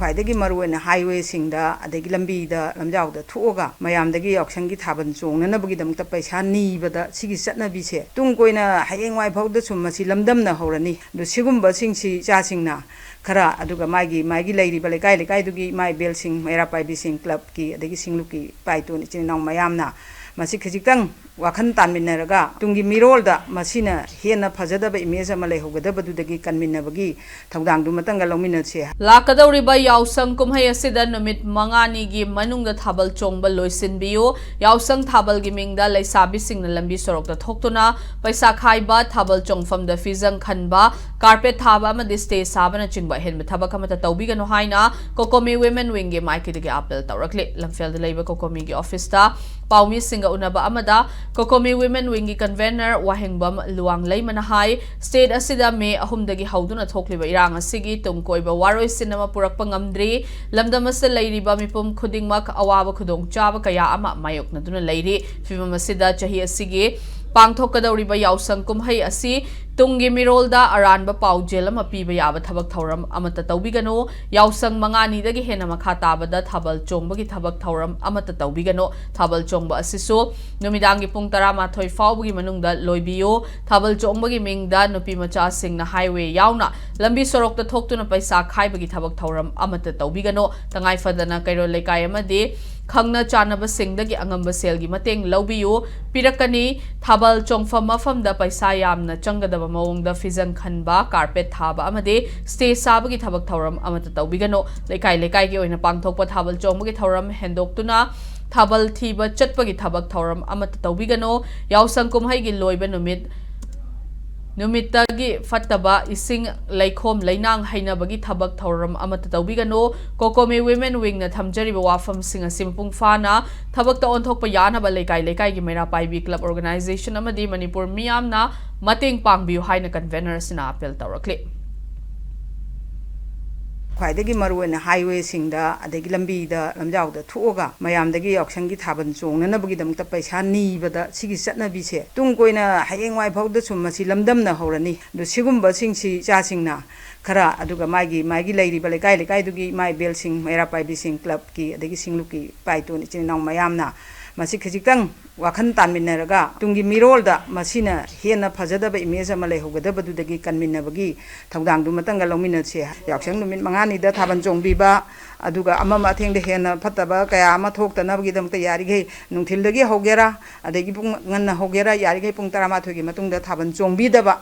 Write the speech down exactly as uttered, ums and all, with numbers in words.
ꯈ꯭ꯋꯥꯏꯗꯒꯤ ꯃꯔꯨꯑꯣꯏꯅ highwayꯁꯤꯡꯗ, ꯑꯗꯒꯤ ꯂꯝꯕꯤꯗ, ꯂꯝꯖꯥꯎꯗ ꯊꯣꯛꯑꯒ ꯃꯌꯥꯝꯗꯒꯤ ꯌꯥꯎꯁꯪꯒꯤ ꯊꯥꯕꯜ ꯆꯣꯡꯅꯅꯕꯒꯤꯗꯃꯛꯇ ꯄꯩꯁꯥ ꯅꯤꯕꯗ, ꯁꯤꯒꯤ ꯆꯠꯅꯕꯤꯁꯦ ꯇꯨꯡ ꯀꯣꯏꯅ ꯍꯌꯦꯡꯋꯥꯏ ꯐꯥꯎꯗꯁꯨ ꯃꯁꯤ ꯂꯝꯗꯝꯅ ꯍꯧꯔꯅꯤ꯫ ꯑꯗꯨ ꯁꯤꯒꯨꯝꯕꯁꯤꯡꯁꯤ ꯏꯆꯥꯁꯤꯡꯅ ꯈꯔ, ꯑꯗꯨꯒ ꯃꯥꯒꯤ, ꯃꯥꯒꯤ ꯂꯩꯔꯤꯕ ꯂꯩꯀꯥꯏ ꯂꯩꯀꯥꯏꯗꯨꯒꯤ ꯏꯃꯥ ꯏꯕꯦꯜꯁꯤꯡ, ꯃꯩꯔꯥ ꯄꯥꯏꯕꯤꯁꯤꯡ, clubꯀꯤ, ꯑꯗꯒꯤ ꯁꯤꯡꯂꯨꯞꯀꯤ ꯏꯄꯥ ꯏꯇꯣꯟ ꯏꯆꯤꯟ ꯏꯅꯥꯎ ꯃꯌꯥꯝꯅ ꯃꯁꯤ ꯈꯖꯤꯛꯇꯪ ꯋꯥꯈꯜ ꯇꯥꯟꯃꯤꯟꯅꯔꯒ ꯇꯨꯡꯒꯤ ꯃꯤꯔꯣꯜꯗ ꯃꯁꯤꯅ ꯍꯦꯟꯅ ꯐꯖꯗꯕ image ꯑꯃ ꯂꯩꯍꯧꯒꯗꯕꯗꯨꯗꯒꯤ ꯀꯟꯃꯤꯟꯅꯕꯒꯤ ꯊꯧꯗꯥꯡꯗꯨꯃꯇꯪꯒ ꯂꯧꯃꯤꯟꯅꯁꯦ꯫ ꯂꯥꯛꯀꯗꯧꯔꯤꯕ ꯌꯥꯎꯁꯪ ꯀꯨꯝꯍꯩ ꯑꯁꯤꯗ ꯅꯨꯃꯤꯠ ꯃꯉꯥꯅꯤꯒꯤ ꯃꯅꯨꯡꯗ ꯊꯥꯕꯜ ꯆꯣꯡꯕ ꯂꯣꯏꯁꯤꯟꯕꯤꯌꯨ꯫ ꯌꯥꯎꯁꯪ ꯊꯥꯕꯜꯒꯤ ꯃꯤꯡꯗ ꯂꯩꯁꯥꯕꯤꯁꯤꯡꯅ ꯂꯝꯕꯤ ꯁꯣꯔꯣꯛꯇ ꯊꯣꯛꯇꯨꯅ ꯄꯩꯁꯥ ꯈꯥꯏꯕ, ꯊꯥꯕꯜ ꯆꯣꯡꯐꯝꯗ ꯐꯤꯖꯪ ꯈꯟꯕ, carpet ꯊꯥꯕ ꯑꯃꯗꯤ stage ꯁꯥꯕꯅꯆꯤꯡꯕ ꯑꯍꯦꯟꯕ ꯊꯕꯛ ꯑꯃꯠꯇ ꯇꯧꯕꯤꯒꯅꯨ ꯍꯥꯏꯅ COCOMI Women Wingꯒꯤ ꯃꯥꯏꯀꯩꯗꯒꯤ appeal ꯇꯧꯔꯛꯂꯤ꯫ ꯂꯝꯐꯦꯜꯗ ꯂꯩꯕ COCOMIꯒꯤ officeꯇ ꯄꯥꯎꯃꯤꯁꯤꯡꯒ ꯎꯅꯕ ꯑꯃꯗ COCOMI Women Wingꯒꯤ convener ꯋꯥꯍꯦꯡꯕꯝ ꯂꯨꯋꯥꯡꯂꯩꯃꯅ ꯍꯥꯏ, state ꯑꯁꯤꯗ May ꯑꯍꯨꯝꯗꯒꯤ ꯍꯧꯗꯨꯅ ꯊꯣꯛꯂꯤꯕ ꯏꯔꯥꯡ ꯑꯁꯤꯒꯤ ꯇꯨꯡ ꯀꯣꯏꯕ ꯋꯥꯔꯣꯏꯁꯤꯟ ꯑꯃ ꯄꯨꯔꯛꯄ ꯉꯝꯗ꯭ꯔꯤ꯫ ꯂꯝꯗꯝ ꯑꯁꯤꯗ ꯂꯩꯔꯤꯕ ꯃꯤꯄꯨꯝ ꯈꯨꯗꯤꯡꯃꯛ ꯑꯋꯥꯕ ꯈꯨꯗꯣꯡꯆꯥꯕ ꯀꯌꯥ ꯑꯃ ꯃꯥꯌꯣꯛꯅꯗꯨꯅ ꯂꯩꯔꯤ꯫ ꯐꯤꯕꯝ ꯑꯁꯤꯗ ꯆꯍꯤ ꯑꯁꯤꯒꯤ ꯄꯥꯡꯊꯣꯛꯀꯗꯧꯔꯤꯕ ꯌꯥꯎꯁꯪ ꯀꯨꯝꯍꯩ ꯑꯁꯤ ꯇꯨꯡꯒꯤ ꯃꯤꯔꯣꯜꯗ ꯑꯔꯥꯟꯕ ꯄꯥꯎꯖꯦꯜ ꯑꯃ ꯄꯤꯕ ꯌꯥꯕ ꯊꯕꯛ ꯊꯧꯔꯝ ꯑꯃꯠꯇ ꯇꯧꯕꯤꯒꯅꯨ꯫ ꯌꯥꯎꯁꯪ ꯃꯉꯥꯅꯤꯗꯒꯤ ꯍꯦꯟꯅ ꯃꯈꯥ ꯇꯥꯕꯗ ꯊꯥꯕꯜ ꯆꯣꯡꯕꯒꯤ ꯊꯕꯛ ꯊꯧꯔꯝ ꯑꯃꯠꯇ ꯇꯧꯕꯤꯒꯅꯨ꯫ ꯊꯥꯕꯜ ꯆꯣꯡꯕ ꯑꯁꯤꯁꯨ ꯅꯨꯃꯤꯗꯥꯡꯒꯤ ꯄꯨꯡ ꯇꯔꯥꯃꯥꯊꯣꯏ ꯐꯥꯎꯕꯒꯤ ꯃꯅꯨꯡꯗ ꯂꯣꯏꯕꯤꯌꯨ꯫ ꯊꯥꯕꯜ ꯆꯣꯡꯕꯒꯤ ꯃꯤꯡꯗ ꯅꯨꯄꯤ ꯃꯆꯥꯁꯤꯡꯅ highway ꯌꯥꯎꯅ ꯂꯝꯕꯤ ꯁꯣꯔꯣꯛꯇ ꯊꯣꯛꯇꯨꯅ ꯄꯩꯁꯥ ꯈꯥꯏꯕꯒꯤ ꯊꯕꯛ ꯊꯧꯔꯝ ꯑꯃꯠꯇ ꯇꯧꯕꯤꯒꯅꯨ꯫ ꯇꯉꯥꯏ ꯐꯗꯅ ꯀꯩꯔꯣꯜ ꯂꯩꯀꯥꯏ ꯑꯃꯗꯤ ꯈꯪꯅ ꯆꯥꯟꯅꯕꯁꯤꯡꯗꯒꯤ ꯑꯉꯝꯕ ꯁꯦꯜꯒꯤ ꯃꯇꯦꯡ ꯂꯧꯕꯤꯌꯨ꯫ ꯄꯤꯔꯛꯀꯅꯤ꯫ ꯊꯥꯕꯜ ꯆꯣꯡꯐꯝ ꯃꯐꯝꯗ ꯄꯩꯁꯥ ꯌꯥꯝꯅ ꯆꯪꯒꯗꯕ ꯃꯑꯣꯡꯗ ꯐꯤꯖꯪ ꯈꯟꯕ, carpet ꯊꯥꯕ ꯑꯃꯗꯤ stage ꯁꯥꯕꯒꯤ ꯊꯕꯛ ꯊꯧꯔꯝ ꯑꯃꯠꯇ ꯇꯧꯕꯤꯒꯅꯨ꯫ ꯂꯩꯀꯥꯏ ꯂꯩꯀꯥꯏꯒꯤ ꯑꯣꯏꯅ ꯄꯥꯡꯊꯣꯛꯄ ꯊꯥꯕꯜ ꯆꯣꯡꯕꯒꯤ ꯊꯧꯔꯝ ꯍꯦꯟꯗꯣꯛꯇꯨꯅ ꯊꯥꯕꯜ ꯊꯤꯕ ꯆꯠꯄꯒꯤ ꯊꯕꯛ ꯊꯧꯔꯝ ꯑꯃꯠꯇ ꯇꯧꯕꯤꯒꯅꯨ꯫ ꯌꯥꯎꯁꯪ ꯀꯨꯝꯍꯩꯒꯤ ꯂꯣꯏꯕ ꯅꯨꯃꯤꯠ ꯅꯨꯃꯤꯠꯇꯒꯤ ꯐꯠꯇꯕ ꯏꯁꯤꯡ ꯂꯩꯈꯣꯝ ꯂꯩꯅꯥꯡ ꯍꯩꯅꯕꯒꯤ ꯊꯕꯛ ꯊꯧꯔꯝ ꯑꯃꯠꯇ ꯇꯧꯕꯤꯒꯅꯨ꯫ COCOMI Women Wingꯅ ꯊꯝꯖꯔꯤꯕ ꯋꯥꯐꯝꯁꯤꯡ ꯑꯁꯤ ꯃꯄꯨꯡ ꯐꯥꯅ ꯊꯕꯛꯇ ꯑꯣꯟꯊꯣꯛꯄ ꯌꯥꯅꯕ ꯂꯩꯀꯥꯏ ꯂꯩꯀꯥꯏꯒꯤ ꯃꯩꯔꯥ ꯄꯥꯏꯕꯤ club organization ꯑꯃꯗꯤ ꯃꯅꯤꯄꯨꯔ ꯃꯤꯌꯥꯝꯅ ꯃꯇꯦꯡ ꯄꯥꯡꯕꯤꯌꯨ ꯍꯥꯏꯅ convener ꯑꯁꯤꯅ appeal ꯇꯧꯔꯛꯂꯤ꯫ ꯈ꯭ꯋꯥꯏꯗꯒꯤ ꯃꯔꯨꯑꯣꯏꯅ highwayꯁꯤꯡꯗ, ꯑꯗꯒꯤ ꯂꯝꯕꯤꯗ, ꯂꯝꯖꯥꯎꯗ ꯊꯣꯛꯑꯒ ꯃꯌꯥꯝꯗꯒꯤ ꯌꯥꯎꯁꯪꯒꯤ ꯊꯥꯕꯜ ꯆꯣꯡꯅꯅꯕꯒꯤꯗꯃꯛꯇ ꯄꯩꯁꯥ ꯅꯤꯕꯗ, ꯁꯤꯒꯤ ꯆꯠꯅꯕꯤꯁꯦ ꯇꯨꯡ ꯀꯣꯏꯅ ꯍꯌꯦꯡꯋꯥꯏ ꯐꯥꯎꯗꯁꯨ ꯃꯁꯤ ꯂꯝꯗꯝꯅ ꯍꯧꯔꯅꯤ꯫ ꯑꯗꯨ ꯁꯤꯒꯨꯝꯕꯁꯤꯡꯁꯤ ꯏꯆꯥꯁꯤꯡꯅ ꯈꯔ, ꯑꯗꯨꯒ ꯃꯥꯒꯤ, ꯃꯥꯒꯤ ꯂꯩꯔꯤꯕ ꯂꯩꯀꯥꯏ ꯂꯩꯀꯥꯏꯗꯨꯒꯤ ꯏꯃꯥ ꯏꯕꯦꯜꯁꯤꯡ, ꯃꯩꯔꯥ ꯄꯥꯏꯕꯤꯁꯤꯡ, ꯀ꯭ꯂꯕꯀꯤ, ꯑꯗꯒꯤ ꯁꯤꯡꯂꯨꯞꯀꯤ ꯏꯄꯥ ꯏꯇꯣꯟ ꯏꯆꯤꯟ ꯏꯅꯥꯎ ꯃꯌꯥꯝꯅ ꯃꯁꯤ ꯈꯖꯤꯛꯇꯪ ꯋꯥꯈꯜ ꯇꯥꯃꯤꯟꯅꯔꯒ, ꯇꯨꯡꯒꯤ ꯃꯤꯔꯣꯜꯗ ꯃꯁꯤꯅ ꯍꯦꯟꯅ ꯐꯖꯗꯕ image ꯑꯃ ꯂꯩꯍꯧꯒꯗꯕꯗꯨꯗꯒꯤ ꯀꯟꯃꯤꯟꯅꯕꯒꯤ ꯊꯧꯗꯥꯡꯗꯨꯃꯇꯪꯒ ꯂꯧꯃꯤꯟꯅꯁꯦ꯫ ꯌꯥꯎꯁꯪ ꯅꯨꯃꯤꯠ ꯃꯉꯥꯅꯤꯗ ꯊꯥꯕꯜ ꯆꯣꯡꯕꯤꯕ, ꯑꯗꯨꯒ ꯑꯃꯝ ꯑꯊꯦꯡꯗ ꯍꯦꯟꯅ ꯐꯠꯇꯕ ꯀꯌꯥ ꯑꯃ ꯊꯣꯛꯇꯅꯕꯒꯤꯗꯃꯛꯇ ꯌꯥꯔꯤꯈꯩ ꯅꯨꯡꯊꯤꯜꯗꯒꯤ ꯍꯧꯒꯦꯔꯥ, ꯑꯗꯒꯤ ꯄꯨꯡ ꯉꯟꯅ ꯍꯧꯒꯦꯔꯥ, ꯌꯥꯔꯤꯈꯩ ꯄꯨꯡ ꯇꯔꯥꯃꯥꯊꯣꯏꯒꯤ ꯃꯇꯨꯡꯗ ꯊꯥꯕꯜ ꯆꯣꯡꯕꯤꯗꯕ,